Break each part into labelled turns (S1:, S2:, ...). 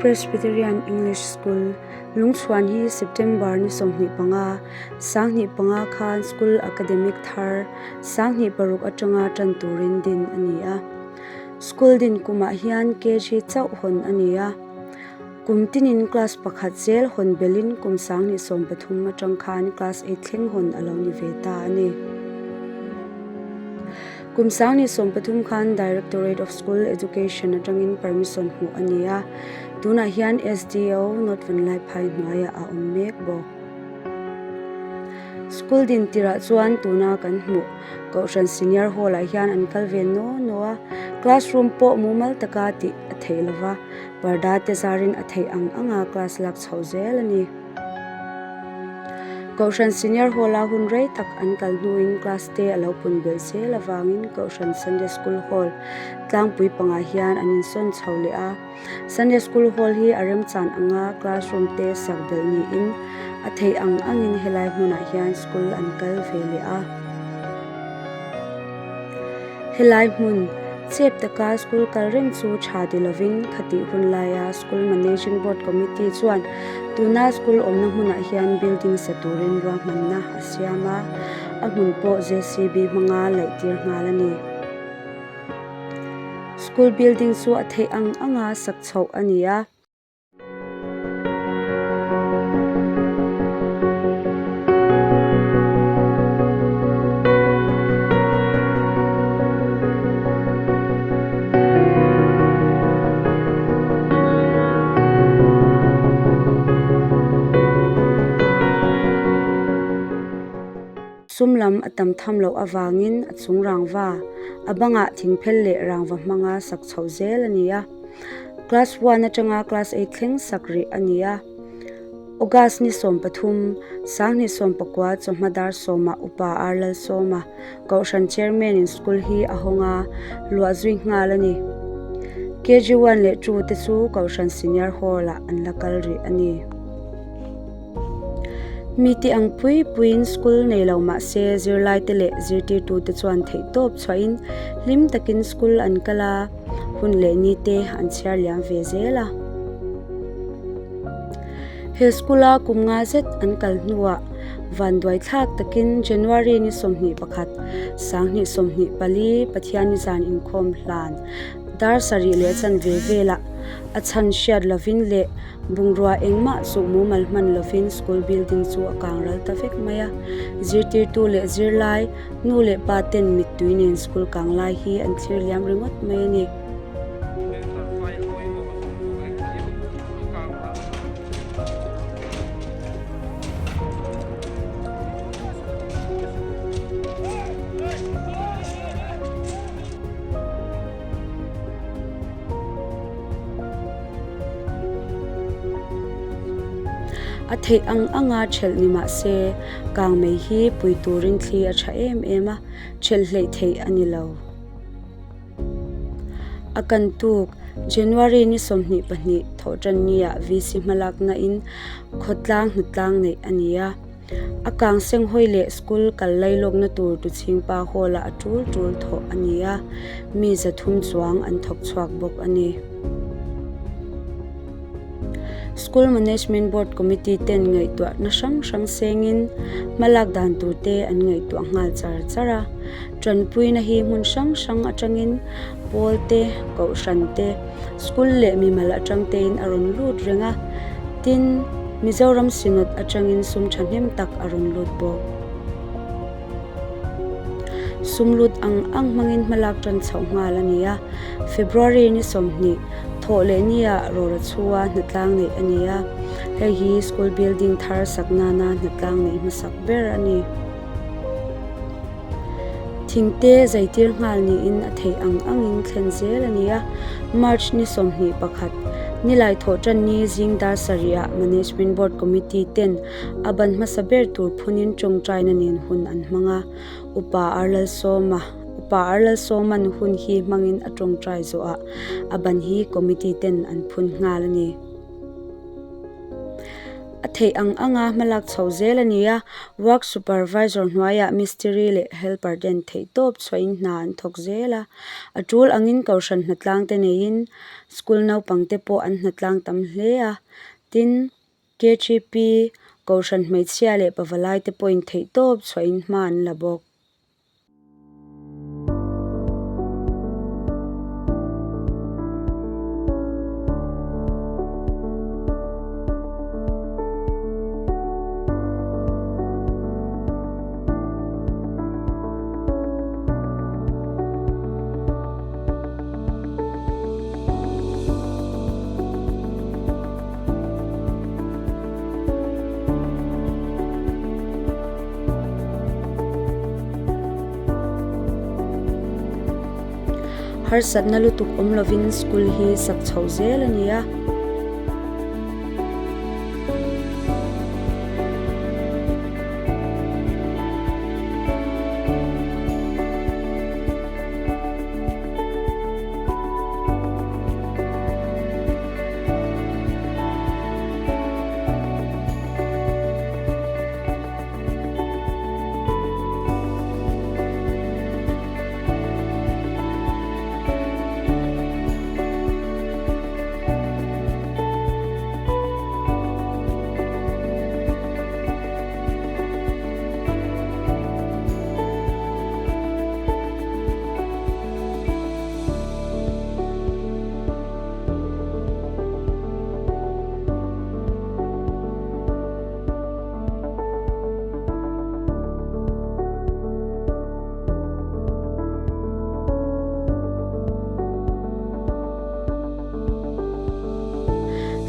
S1: Presbyterian English School, Lungchhuan hi September ni 25, 2005 khan School Academic thar 2006 atanga tan turin din a ni a. School din kumah hian KG chauh hawn a ni a. Kum tinin class pakhat zel hawn belin kum 2013 atang khan class eight thleng hawn a lo ni ve ta a ni. Kum 2013 khan Directorate of School Education atangin permission hmuh a ni a, tunah hian SDO North Vanlaiphai hnuaiah a awm mek bawk. School din tirah chuan tuna kan hmuh Kohhran Senior Hall-ah hian an kal ve naw naw a, classroom pawh mumal taka tih a theih lova, parda te zarin a theih ang anga class lak chhoh zel a ni. Kohhran Senior Hall-a hun rei tak an kal hnuin class te a lo pun belh zel avangin Kohhran Sunday School Hall tlangpui pangah hian an insawn chho leh a. Sunday School Hall hi a remchan anga classroom te sak belh niin a theih ang angin helai hmunah hian school an kal ve leh a. Helai hmun chep taka school kal reng chu tha ti lovin khatih hun laia School Managing Board Committee chuan tuna school awmna hmunah hian building sa turin ruahmanna a siam a, a hmun pawh JCB hmanga laih tir nghal a ni. School building chu a theih ang anga sak chhoh a ni a. Sum lam a tam tham loh avangin a chung rangva, a bangah thingphel leh rangva hmanga sak chhoh zel a ni a. Class one atanga class eight thleng sak rih a ni a. August ni 13, 2019 chawhma dar sawmah Upa R Lalsawma, Kohhran Chairman in school hi a hawng a, luah zui nghal a ni. KG one leh two te chu Kohhran Senior Hall ah an la kal rih a ni. Mi ti ang pui puiin school nei lo mah se zirlaite leh zirtirtute chuan theihtawp chhuahin hlim takin school an kal a, hun leh ni te an chhiar liam ve zel a. He school a kum nga zet an kal hnuah vanduai thlak takin January ni 21, 2024 Pathianni zan inkhawm hlan dar sarih leh chanve velah a chhan hriat lovin leh Bungrua engmah chu mumal hman lovin school building chu a kang ral ta vek mai a. Zirtirtu leh zirlai, nu leh pa ten mittui nen school kang lai hi an thlir liam ringawt mai a ni. A theih ang anga ṭhelh ni mah se, kangmei hi pui turin thli a ṭha em em a, ṭhelh hleih theih a ni lo. A kan tuk, January ni 22 thawhṭanniah VC hmalakna in khawtlang hnatlang neih a ni a. A kang senghawi leh school kal lailawkna tur Tuchhingpa Hall-ah a tul tul thawh a ni a, mi 300 chuang an thawk chhuak bawk a ni. School Management Board Committee ten ngaihtuahna hrang hrang sengin hmalak dan tur te an ngaihtuah nghal char char a. Tanpuina hi hmun hrang hrang atangin pawl te, kohhran te, School leh mimal atang tein a rawn lut reng a, tin, Mizoram Synod atangin sum thahnem tak a rawn lut bawk. Sum lut ang ang hmangin hmalak tan chhoh nghal a ni a, February ni 20, thawh leh nia Rawra chhua hnatlang neih a ni a, hei hi school building thar sak nana hnatlang neih hmasak ber a ni. Thingte zaitir nghal niin a theih ang angin thlen zel a ni a, March ni 21, nilai thawhtan ni zing dar sarihah Management Board Committee ten a ban hmasa ber tur phunin tawngtaina nen hun an hmang a, Upa Arlalsawma Upa Arlalsawman hun hi hmangin a tawngtai zawhah a ban hi Committee ten an phun nghal a ni. A theih ang anga hmalak chho zel a ni a, work supervisor hnuaiah mistiri leh helper ten theihtawp chhuahin hna an thawk zel a. A tul angin kohhran hnatlang te neiin school naupang te pawh an hnatlang tam hle a. Tin, KTP, kohhran hmeichhia leh pavalai te pawhin theihtawp chhuahin hma an la bawk. Harsatna lutuk awm lovin school hi sak chhoh zel a ni a.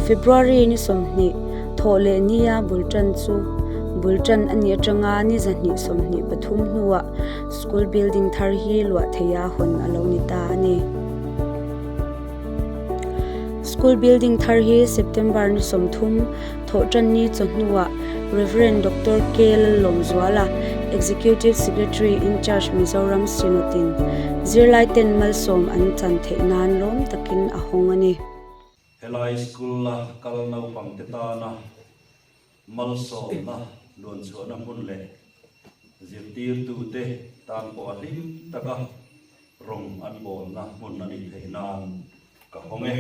S1: February ni 20 thawh leh nia bul tan chu bul tan a nih atanga ni 223 hnuah school building thar hi luah theiha hawn a lo ni ta a ni. School building thar hi September ni 30 thawh tan ni chawhnuah Rev. Doctor K. Lallawmzuala, Executive Secretary in Charge Mizoram Synod-in zirlai ten malsawm an chan theih nan lawm takin a hawng a ni.
S2: Helai school-a kal naupangte tana malsawmna luanchhuahna hmun leh zirtirtute tan pawh a hlim taka rawng an bawlna hmun a nih theih nan ka hawng e.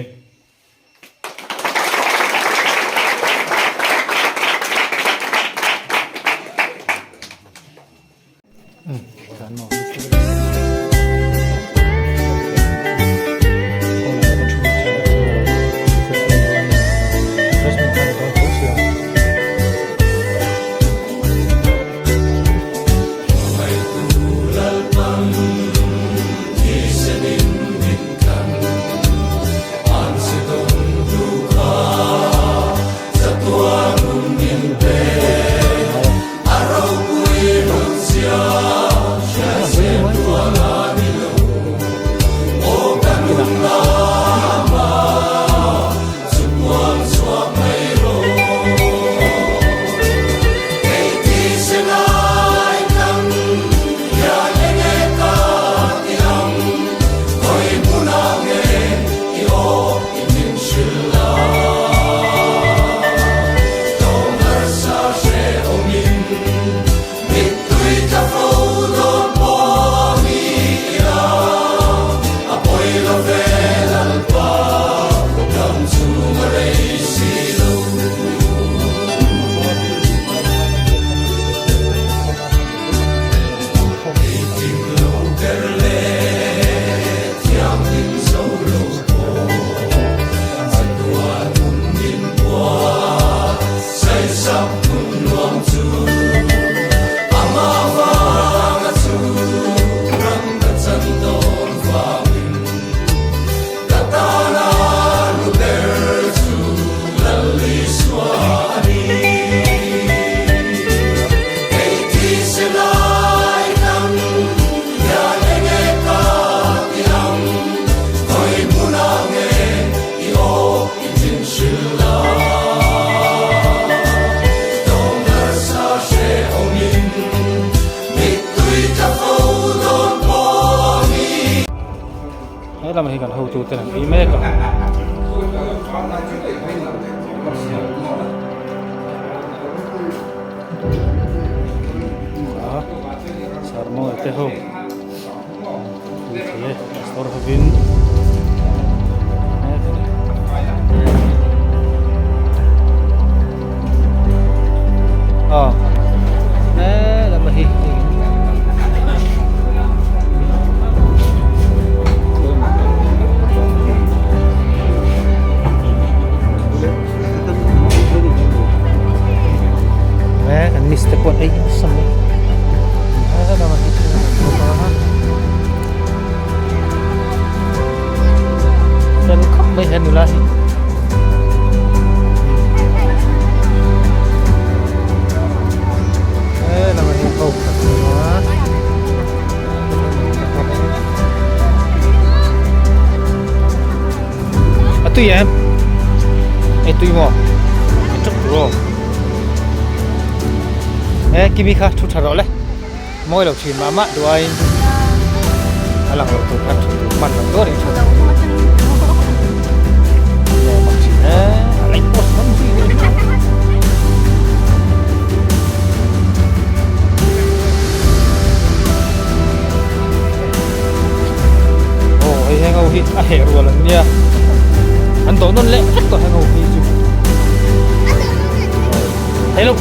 S3: He lamah hi kan hotu ten an ei mek a. te ho tui thei e pastor hovin mek a ni. Aw helam a hi He kan miss te pawh ei nasa mai helam a hi chu an bawk a fel khawp mai he nula hi. Helam a hi ho khat a A tui em? Ei tui maw? Ei ṭawk tur aw. He kimi kha thu ṭha rawh le. Mawi lo ṭhin mah mah duh aiin a lang lo tur khan ṭha tur hman lo tur in ṭha tur. Nge mak ṭhin e. A lei post ngam zui ni. Aw hei heng ho hi a heh rual an nia an dawh nawn leh vek tawh heng ho hi chu hello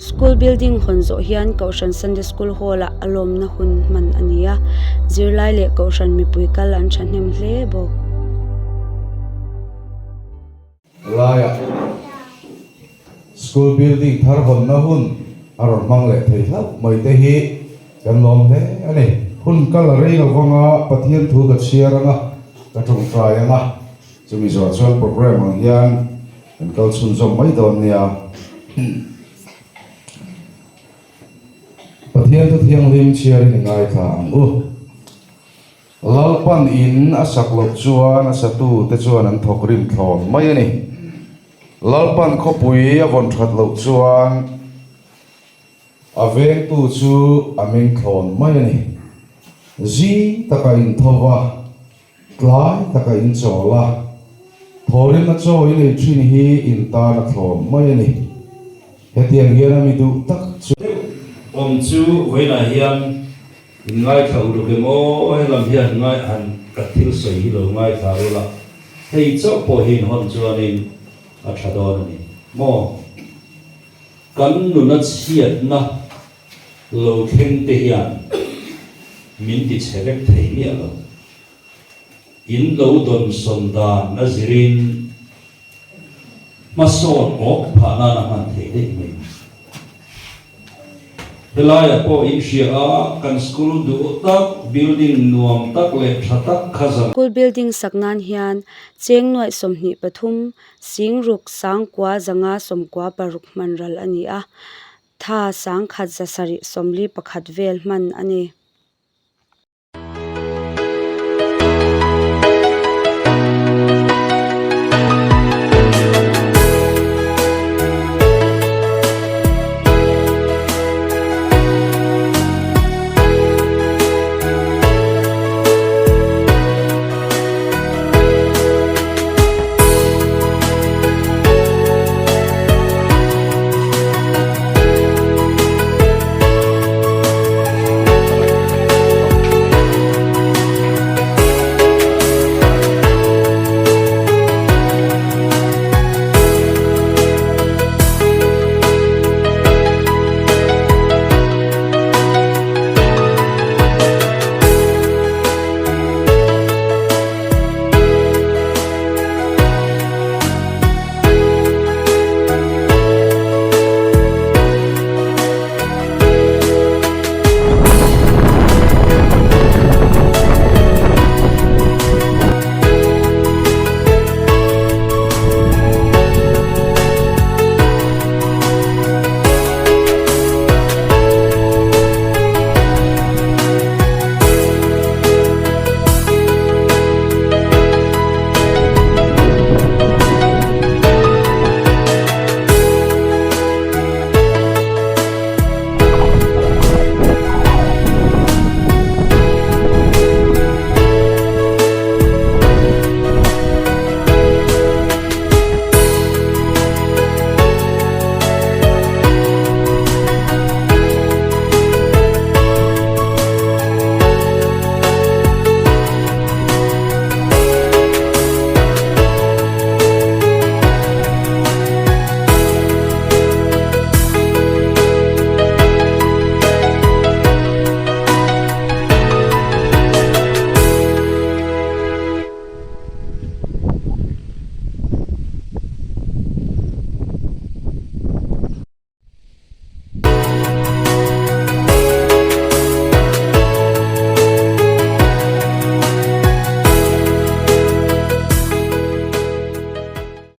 S1: School building hawn zawh hian Kohhran Sunday School Hall ah a lawmna hun hman a ni a, zirlai leh Kohhran mipui kal an thahnem hle bawk.
S4: Laiah school building thar hawnna hun a rawn hmang leh thei hlauh mai te hi kan lawm hle a ni. Hun kal a rei lo vanga Pathian thu ka chhiar anga ka tawngtai anga chumi zawh chuan program ang hian kan kal chhunzawm mai dawn nia. Pathian thu thianghlim chhiarin i ngaithla ang u. Lalpan in a sak loh chuan a satu te chuan an thawk rim thlawn mai a ni. Lalpan khawpui a vawn that loh chuan a vengtu chu a meng thlawn mai a ni. Zing taka in tho va, tlai taka in chawl a, thawhrimna chaw in ei thin hi in tan a thlawn mai a ni. Hetiang hian a mi duh tak chu.
S2: Awm chu vawiinah hian In ngaithla uluk em aw, helam hian ngai han ka thil sawi hi lo ngaithla rul a, hei chauh pawh hi inhawn chuanin a tha dawn a ni maw? Kan nuna chhiatna lo thleng te hian min ti chhe vek thei miah lo. In lo dawnsawn dan a zirin Hmasawn awk phah nan a hman thei daih mai. Helaiah pawh in hria a, kan school duh tak, building nuam tak leh tha tak kha zan.
S1: School building sak nan hian cheng nuaih 23, singruk, sangkua, zanga, 96 hman ral a ni a, tha 1,741 vel hman a ni.